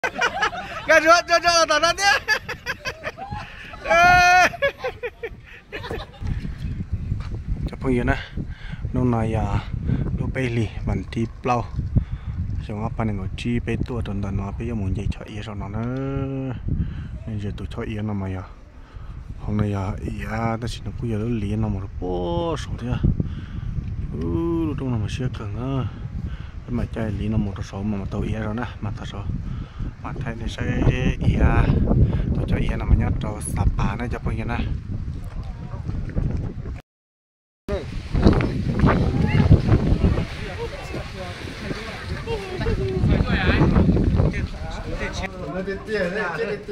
Nkag zuav tso tso tom no thiab. Cov phooj ywg na, hnub no yog lub peb hlis vas thib plaub, xyoo ob phav nees nkaum tsib, peb tuaj rau ntawm no peb yuav mus nce choj iav saum no na. Ze tus choj iav no mas yog, hauv no yog iav tab sis nws kuj yog lub liv no mus rau puag saud thiab. Lub roob no mas siab kawg na. Peb mam caij liv no mus rau saud mas tau iav zog na, mas tag saud mas thaij nej saib iav. Tus choj iav no mas nyob rau Xab Pas na cov phooj ywg na.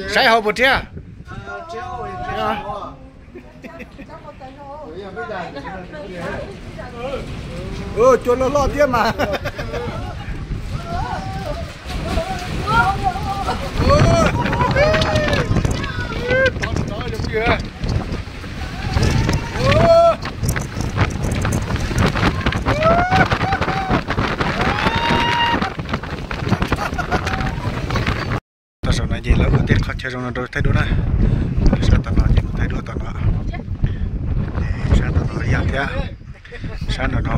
Saib hauv puas rhiab? Cua loj loj thiab mas. Tau saum no ces lawv ua tej qhov chaw zoo no rau thaij duab na. Sab tom no ces mus thaij duab tom no. Sab tom no yam thiab. Sab nram no.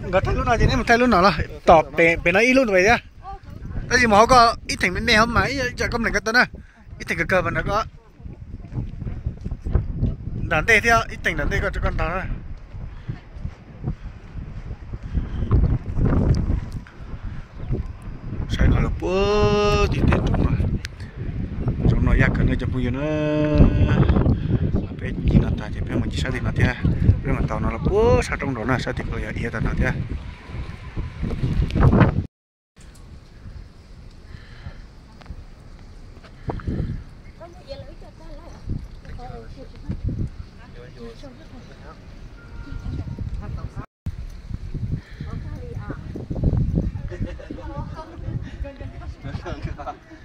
Nkawd thaij lub no ces neb mus thaij lub no los tom pem no ib lub ntawd thiab. Tab sis mus hauv ko ib theem me me hauv mas ib tsam koj mleem ko tau na. Ib theem kawg kawg mas nrog koj nram ntej thiab ib theem nram ntej koj tso koj nrog. Saib no los puag tim tej roob no. Roob no yaj kawg no cov phooj ywg na. Peb ncig no tag ces peb mus ncig sab tim no thiab. Peb mus tau no los puag sab roob nraud na, sab tim ko yog iav tag no thiab.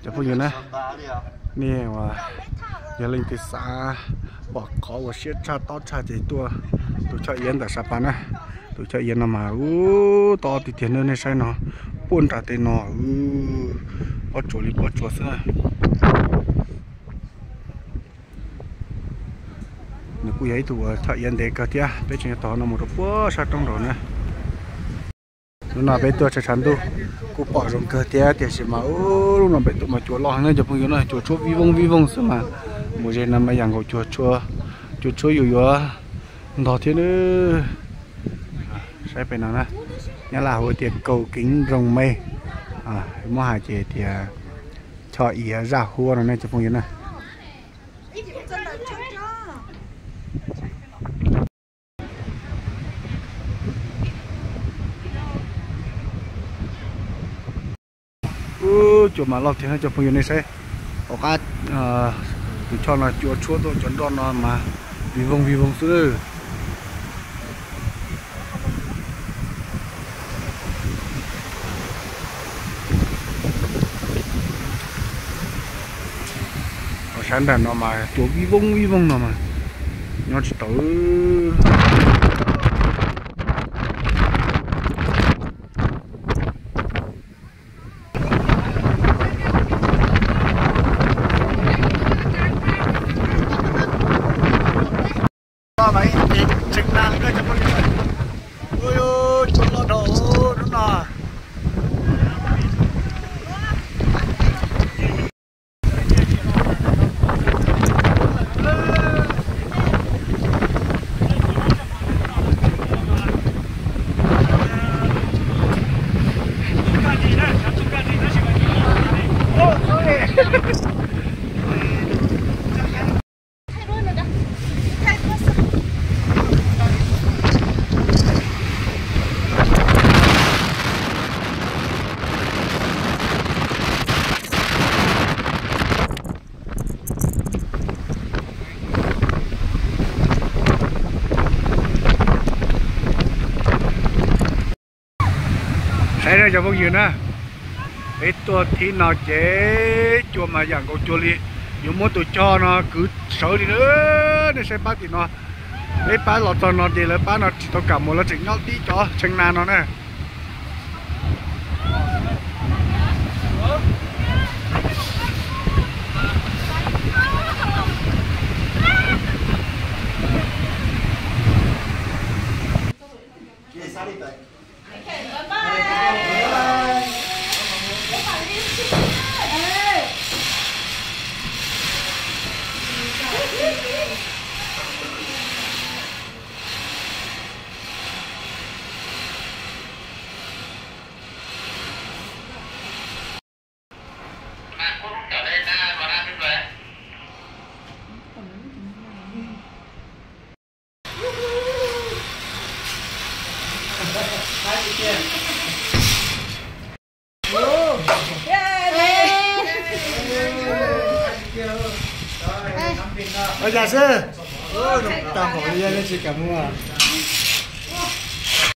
Cov phooj ywg na, nej uas yog leej twg xav pom qhov uas siab tshaj tob tshaj ces tuaj tus choj iav ntawm Xab Pas na. Tus choj iav no mas ub tob tiag tiag na, nej saib no, puag nram tej no, pob tsuas li pob tsuas xwb. Nws kuj yog ib tug uas choj iav ntev kawg thiab, peb tseem yuav taug no mus rau puag sab roob nraud na. Lub no peb tuaj tshav tshav ntuj kuj pom zoo kawg thiab, tiam sis mas lub no peb tuaj mas cua loj heev na cov phooj ywg na, cua tshuab vij voog vij voog xwb mas. Mus ze no mas yam nkaus cua tshuab yuav yuav ntog thiab na. Saib pem no na, Nyab Laj hu tias cầu kính rồng mây, muab hais ces tias choj iav zaj huab no ne cov phooj ywg na. Ub, cua mas loj tiag cov phooj ywg, nej saib hauv qab tus choj no cua tshuab tuaj cov nroj no mas vij voog vij voog xwb. Hauv sab nram no mas cua vij voog vij voog no mas nyob tsis tau. Saib na cov phooj ywg na, peb tuaj thib no ces cua mas yam nkaus cua li, yuav muab tus choj no kwv sawv li na. Nej saib pab tim no, peb pab los txog no ces lawv pab no tsis tau kam mus, lawv tseem nyob tib cov tshee na no na. Ua cas xwb? Tau hauv li yog nej tsis kam muag.